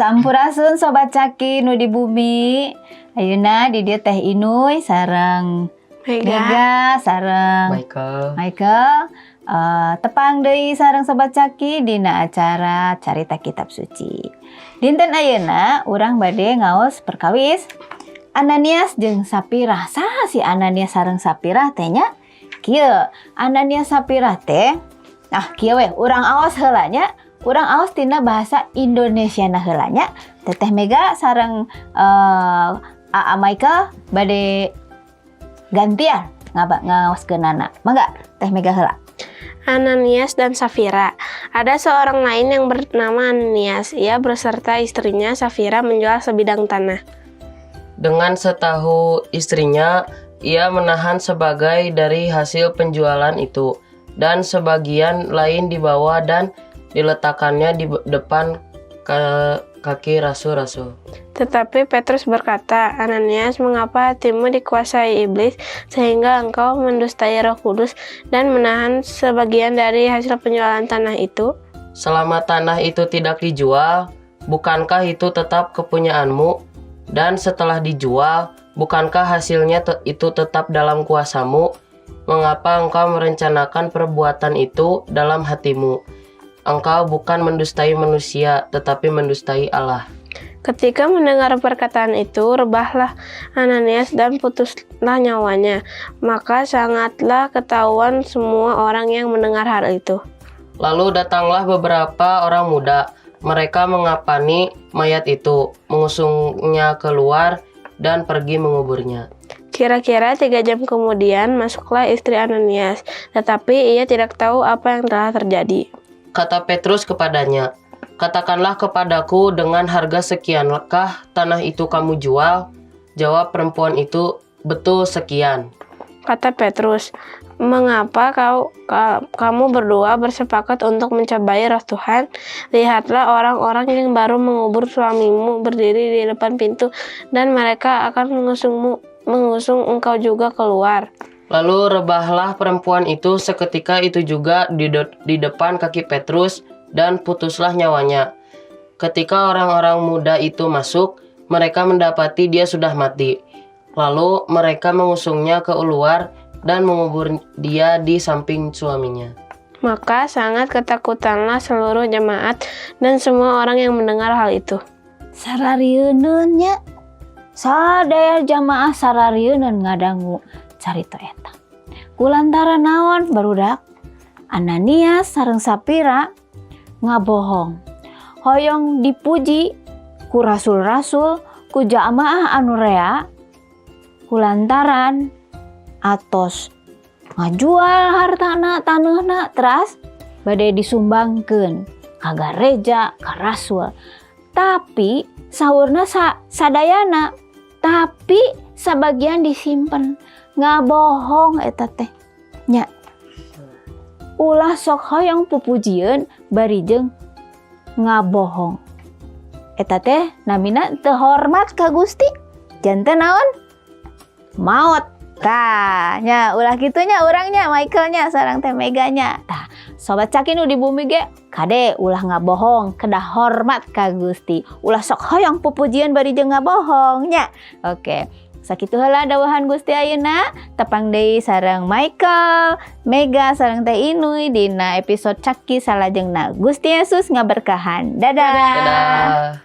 Sampurasun, Sobat Caki nu di bumi. Ayeuna di dieu Teh Inuy sareng Mega. Mega sareng Michael. Michael, tepang deui sareng Sobat Caki dina acara Carita Kitab Suci. Dinten ayeuna urang bade ngaos perkawis Ananias jeung Sapirah. Saha si Ananias sareng Sapirah teh nya? Kieu, Ananias Sapirah teh, nah, kieu weh, urang aos heula nya. Urang aos tina bahasa Indonesia na heula nya. Teteh Mega sareng Aa Michael bade gantian ngaba ngaoskeunana. Mangga, Teh Mega heula. Ananias dan Safira. Ada seorang lain yang bernama Ananias. Ia beserta istrinya Safira menjual sebidang tanah. Dengan setahu istrinya, ia menahan sebagai dari hasil penjualan itu dan sebagian lain dibawa dan diletakkannya di depan kaki rasul-rasul. Tetapi Petrus berkata, "Ananias, mengapa hatimu dikuasai iblis sehingga engkau mendustai Roh Kudus dan menahan sebagian dari hasil penjualan tanah itu?" Selama tanah itu tidak dijual, bukankah itu tetap kepunyaanmu? Dan setelah dijual, bukankah hasilnya itu tetap dalam kuasamu? Mengapa engkau merencanakan perbuatan itu dalam hatimu? Engkau bukan mendustai manusia, tetapi mendustai Allah. Ketika mendengar perkataan itu, rebahlah Ananias dan putuslah nyawanya. Maka sangatlah ketakutan semua orang yang mendengar hal itu. Lalu datanglah beberapa orang muda. Mereka mengapani mayat itu, mengusungnya keluar, dan pergi menguburnya. Kira-kira 3 jam kemudian masuklah istri Ananias, tetapi ia tidak tahu apa yang telah terjadi. Kata Petrus kepadanya, "Katakanlah kepadaku, dengan harga sekiankah tanah itu kamu jual?" Jawab perempuan itu, "Betul sekian." Kata Petrus, "Mengapa kamu berdua bersepakat untuk mencobai Roh Tuhan? Lihatlah, orang-orang yang baru mengubur suamimu berdiri di depan pintu dan mereka akan mengusung engkau juga keluar." Lalu rebahlah perempuan itu seketika itu juga di depan kaki Petrus dan putuslah nyawanya. Ketika orang-orang muda itu masuk, mereka mendapati dia sudah mati. Lalu mereka mengusungnya ke luar dan mengubur dia di samping suaminya. Maka sangat ketakutanlah seluruh jemaat dan semua orang yang mendengar hal itu. Sararieuneun nya. Sadaya jamaah sararieuneun ngadangu carita eta. Kulantaran naon, barudak? Ananias sareng Sapira ngabohong. Hoyong dipuji ku rasul-rasul, ku jamaah anu rea, kulantaran atos ngajual hartana, taneuhna, teras bade disumbangkeun ka gareja, ka rasul. Tapi saurna sadayana, tapi sabagian disimpen. Ngabohong eta teh nya. Ulah sok hoyong pupujieun bari jeung ngabohong. Eta teh namina teu hormat ka Gusti, janten naon? Maot. Tah nya, ulah kitu nya urang nya, Michaelnya sareng Teh Meganya. Tah, Sobat Caki nu di bumi ge kade, ulah ngabohong, kedah hormat ka Gusti, ulah sok hoyong pupujian bari jeung ngabohong nya. Oke, sakitu heula dawuhan Gusti ayeuna. Tepang deui sareng Michael, Mega sareng Teh Inuy dina episode Caki salajengna. Gusti Yesus ngaberkahan. Dadah. Dadah.